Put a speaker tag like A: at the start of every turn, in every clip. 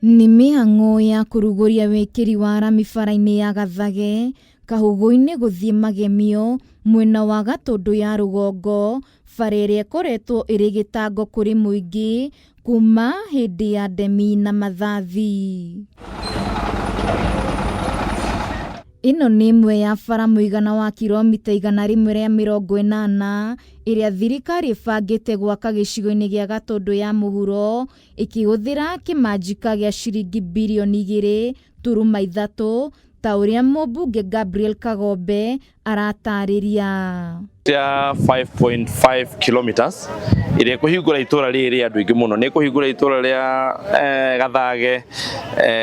A: Nĩ mĩhang'o ya kũrugũria wĩkĩri wa rami bara-inĩ ya Gathage, Kahũgũ-inĩ gũthiĩ Magemio, mwena wa Gatũndũ ya rũgongo, bara ĩrĩa ĩkoretwo ĩrĩ gĩtango kũrĩ mũingĩ kuma hĩndĩ ya ndemi na mathathi. Ĩno nĩ ĩmwe ya bara mũigana wa kiromita 180 ĩrĩa thirikari ĩbangĩte gwaka gĩcigo-inĩ gĩa Gatũndũ ya mũhuro ĩkĩhũthĩra kĩmanjika gĩa ciringi birioni 2.3 ta ũrĩa mũmbunge Gabriel Kagombe aratarĩria.
B: Ya 5.5 kilometers ĩrĩa ĩkũhingũra itũra rĩrĩ rĩa andũ aingĩ mũno. Nĩ ĩkũhingũra itũra rĩa Gathage,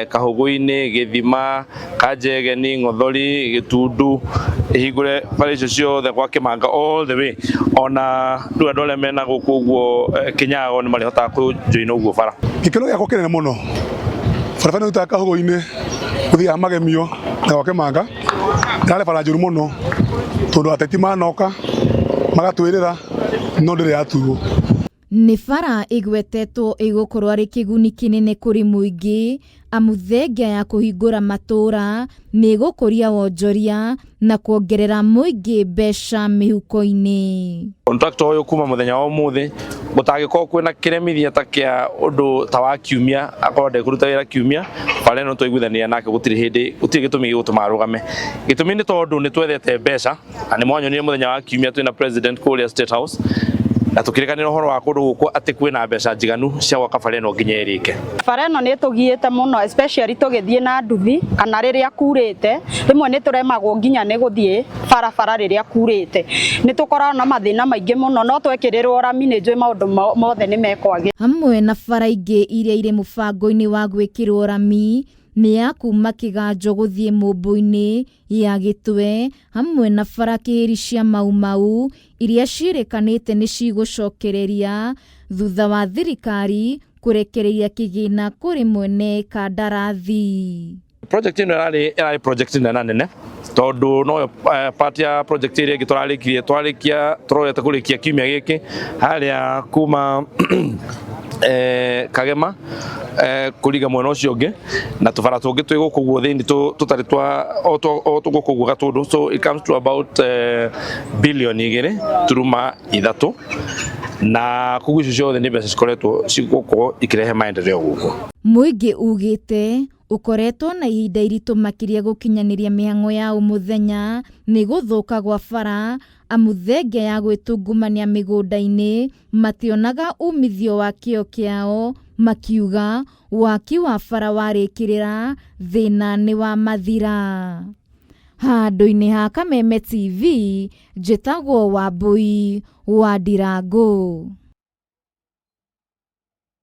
B: Kahũgũ-inĩ, Gĩthima, Kanjegeni, Ng'othori, Gĩtundu, ĩhingũre bara icio ciothe gwa Kĩmanga all the way. Ona rĩu andũ arĩa mena gũkũ ũguo Kĩnyago nĩ marĩhotaga kũjoina ũguo bara.
C: Gĩkeno gĩakwa kĩnene mũno, barabara ĩno ĩtaga Kahũgũ-inĩ gũthiĩ Magemio na gwa Kĩmanga, ĩrarĩ bara njũru mũno tondũ ateti manoka magatwĩrĩra no ndĩrĩ yaturwo.
A: Nĩ bara ĩgwetetwo ĩgũkorwo arĩ kĩguni kĩnene kũrĩ mũingĩ amu thengia ya kũhingũra matũũra nĩ ĩgũkũria wonjoria na kuongerera mũingĩ mbeca mĩhuko-inĩ.
B: Contractor ũyũ kuma mũthenya wa ũmũthĩ gũtangĩkorwo kwĩna kĩremithia ta kĩa ũndũ ta wa kiumia, akorwo ndekũruta wĩra kiumia, bara ĩno twaiguithania nake gũtirĩ hĩndĩ, gũtirĩ gĩtũmi gĩgũtũma arũgame. Gĩtũmi nĩ tondũ nĩ twethete mbeca na nĩ mwanyonire mũthenya wa kiumia twĩna president kũrĩa State House na tũkĩrĩkanĩra ũhoro wa kũndũ gũkũ atĩ kwĩna mbeca njiganu cia gwaka bara ĩno nginya ĩrĩke.
D: Bara ĩno nĩ ĩtũgiĩte mũno especially tũgĩthiĩ na nduthi kana rĩrĩa kurĩte, rĩmwe nĩ tũremagwo nginya nĩ gũthiĩ barabara rĩrĩa kurĩte. Nĩ tũkoragwo na mathĩna maingĩ mũno no twekĩrĩrwo rami nĩ njũĩ maũndũ mothe nĩ mekwagĩra.
A: Hamwe na bara ingĩ iria irĩ mũbango-inĩ wa gwĩkĩrwo rami nĩ ya kuma Kĩganjo gũthiĩ Mũmbũ-inĩ, ya Gĩtwe hamwe na bara Kĩhĩri cia Mau Mau iria ciĩrĩkanĩte nĩ cigũcokereria thutha wa thirikari kũrekereria kĩgĩna kũrĩ mwene kandarathi.
B: Project ĩno ĩrarĩ project nene nene tondũ noyo part ya project ĩrĩa ĩngĩ tũrarĩkirie, twarĩkia tũrorete kũrĩkia kiumia gĩkĩ harĩa kuma Kagema kũringa mwena ũcio ũngĩ na tũbara tũngĩ twĩ gũkũ guo thĩinĩ tũtarĩ twa o gũkũ guo Gatũndũ, so it comes to about bilioni 2.3, na koguo icio ciothe nĩ mbeca cikoretwo cigũkorwo ikĩrehe maendeleo gũkũ.
A: Mũingĩ ugĩte ũkoretwo na ihinda iritũ makĩria gũkinyanĩria mĩhang'o ya o mũthenya nĩ gũthũka gwa bara amu thengia ya gwĩtungumania mĩgũnda-inĩ mationaga umithio wa kĩo kĩao, makiuga waki wa bara warĩkĩrĩra thĩna nĩ wa mathira. Handũ-inĩ ha Kameme TV, njĩtagwo Wambui wa Ndirangũ.